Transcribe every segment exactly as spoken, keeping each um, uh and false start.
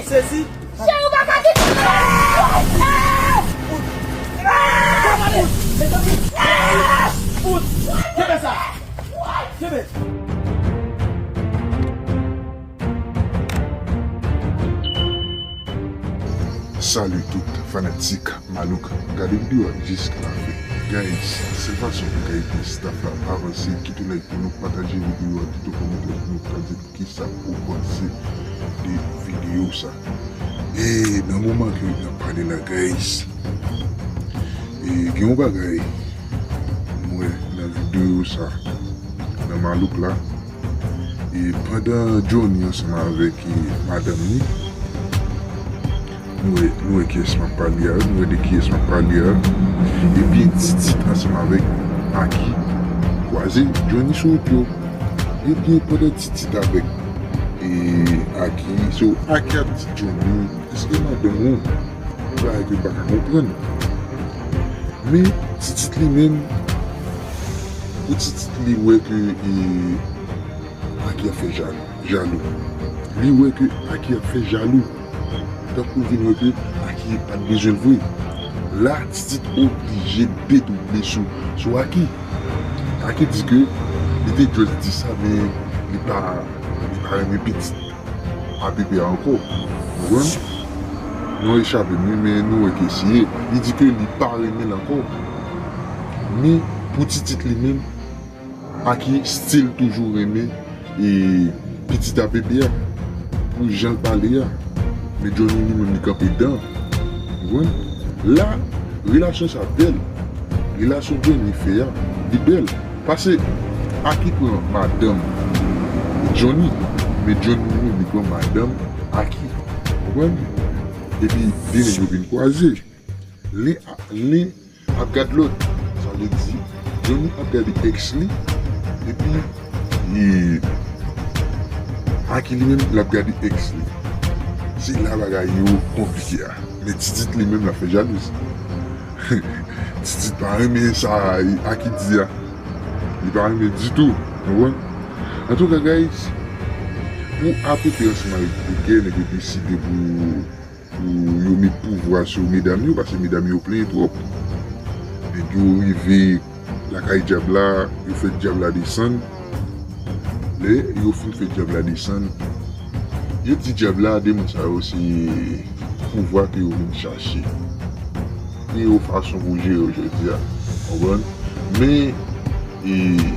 Sezi. Cheri, ou pa ka kite. Fout. Fout. Mezanmi. Fout. Kenbe sa. Kenbe. Salut tout fanatik Malouk. Gade videyo a jiska lafen. Guys, sèl fason pou ka ede staff la avanse, kite like pou nou, pataje videyo a, kite kòmantè pou nou, ka di kisa ou panse de videyo sa. E nan moman ke n ap pale la, guys, e gen yon bagay m wè nan videyo sa, nan Malouk la. E pandan Johnny ansanm avèk, e, madanm li, nou wè, nou wè kiyès m ap pale a, nou wè de kiyès m ap pale a. Ebyen, Titit ansanm avèk Aki kwaze, Johnny sou wout yo. Ebyen, pandan Titit avèk, e, Aki, so Aki ap di Johnny, èske madanm ou? Yon bagay ke m pa ka konprann. Men, Titit li menm, pou Titit li wè ke, e, Aki ap fè jalou, jalou. Li wè ke Aki ap fè jalou. Tankou l vin wè ke Aki pa t bezwen l vre. La, Titit oblije detounen sou, sou Aki. Aki di ke li te just di sa, men li pa, li pa renmen pitit A P P a ankò. Ou konprann? Non, e chape m wi, men nou wè ke si li di ke li pa renmen l ankò. Men pou Titit li menm, Aki still toujou renmen, e, pitit A P P a, pou jan l pale a. Men Johnny li menm li kanpe dan. Ou konprann? La, relasyon sa bèl. Relasyon Johnny fè a, li bèl. Pase Aki pran madanm Johnny, men Johnny li menm li pran madanm Aki. Ou konprann? Epi de nèg yo vin kwaze. Len a, len ap gad lòt. Sa vle di, Johnny ap gade ex li, epi, e, Aki li menm, l ap gade ex li. Se la bagay yo konplike a. Men Titit li menm, l ap fè jalouzi. Titit pa renmen sa Aki di a. Li pa renmen ditou. Ou konprann? Antouka, guys, pou A P P ansanm avèk Bouke, nèg yo deside pou pou yo met pouvwa sou medam yo, paske medam yo plenyen twòp. Nèg yo rive lakay dyab la, yo fè dyab la desann. Lè yo fin fè dyab la desann, yo di dyab la, de moun sa yo se pouvwa ke yo vin chache. Gen yon fason pou jere yo jodi a. Konprann? Men, e,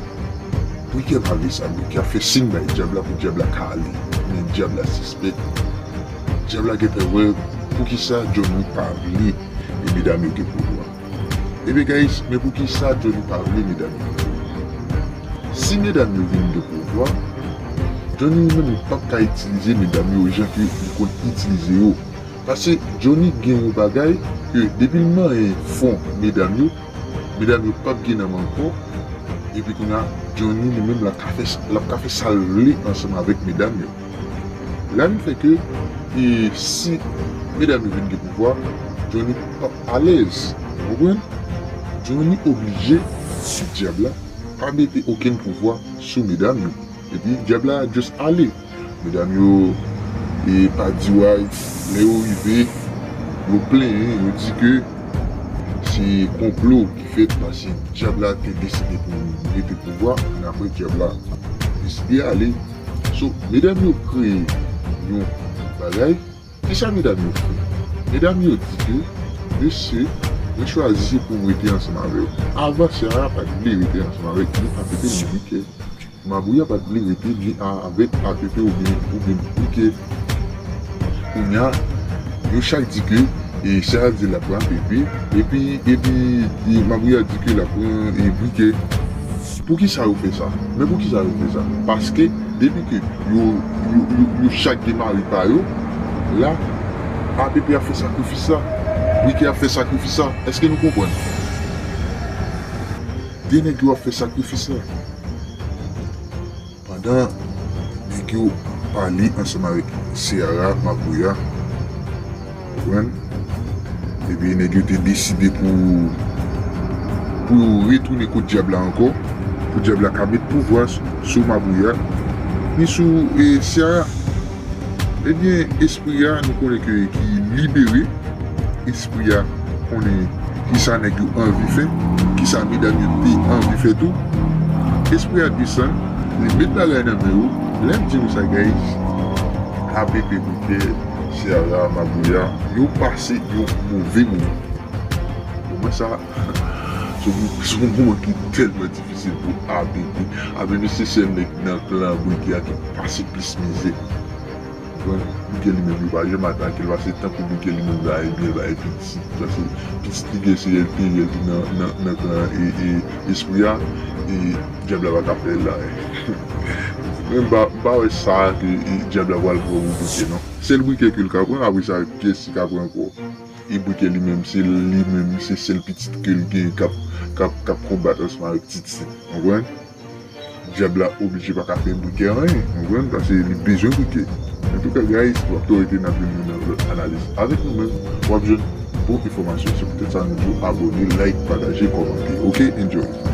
Bouke pa vle sa, Bouke ap fè siy bay dyab la pou dyab la ka ale. Men dyab la sispèk. Dyab la gentan wè poukisa Johnny pa vle, e, medam yo gen pouvwa. Ebyen, guys, men poukisa Johnny pa vle medam yo gen pouvwa? Si medam yo vin gen pouvwa, Johnny li menm li p ap ka itilize medam yo jan ke li konn itilize yo. Pase Johnny gen yon bagay ke depi l manyen fon medam yo, medam yo p ap gen nanm ankò. Epi kounye a, Johnny li menm l ap ka fè, l ap ka fè sa l vle ansanm avèk medam yo. La vin fè ke, e, si medam yo vin gen pouvwa, Johnny p ap alèz. Ou konprann? Johnny oblije di dyab la pa mete okenn pouvwa sou medam yo. Epi dyab la just ale. Medam yo, e, pa di way, lè yo rive, yo plenyen, yo di ke se konplo ki fèt, paske dyab la te deside pou mete pouvwa, men apre dyab la deside ale. So, medam yo kreye yon bagay. Kisa medam yo fè? Medam yo di ke, mesye, mwen chwazi se pou m rete ansanm avè w. Avan, Sera pa t vle rete ansanm avèk nou, A P P li di ke Mabouya pa t vle rete ni a, avèk A P P oubyen, oubyen Bouke. Kounye a, yo chak di ke, e, Sera di l ap pran A P P, epi, epi, e, Mabouya di ke l ap pran, e, Bouke. Poukisa yo fè sa? Men poukisa yo fè sa? Paske depi ke yo, yo, yo, yo chak gen mari pa yo, la, A P P ap fè sakrifis la. Bouke ap fè sakrifis la. Èske nou konprann? De nèg yo ap fè sakrifis la. Pandan nèg yo pale ansanm avèk Seyara, Mabouya, konprann? Epi nèg yo te deside pou, pou yo retounen kot dyab la ankò, pou dyab la ka met pouvwa s-, sou Mabouya, ni sou, e, Seyara. Ebyen, espri a, nou konnen ke ki libere. Espri a konnen kisa nèg yo anvi fè, kisa medam yo te anvi fè tou. Espri a desann, li met bagay nan men yo. Lè m di nou sa, guys, A P P, Bouke, Ciara, Magouya, yo pase yon move moman. Pou mwen, sa, se yon, se yon moman ki tèlman difisil pou A P P. A P P se sèl nèg nan klan Bouke a ki pase plis mizè. Bon, Bouke li menm, yo pa janm atake l, paske tankou Bouke li menm la, ebyen, l bay pitit, paske pitit li gen se L P, L P nan, nan, nan klan e, e espri a, e dyab la pa ka fè l la. Men m pa, m pa wè sa ke, e, dyab la pral pran pou Bouke, non. Sèl Bouke ke l ka pran, apre sa, kiyès ki ka pran ankò? E Bouke li menm, se li menm, se sèl pitit ke l gen k ap, k ap, k ap konbat ansanm avèk Titi. Ou konprann? Dyab la oblije pa ka fè Bouke anyen, ou konprann? Paske li bezwen Bouke. Antouka, guys, w ap tou rete n ap jwenn nou nan lòt analiz avèk nou menm. W ap jwenn bon enfòmasyon. Se poutèt sa nou di w abòne, like, pataje, kòmante. Oke, enjoy.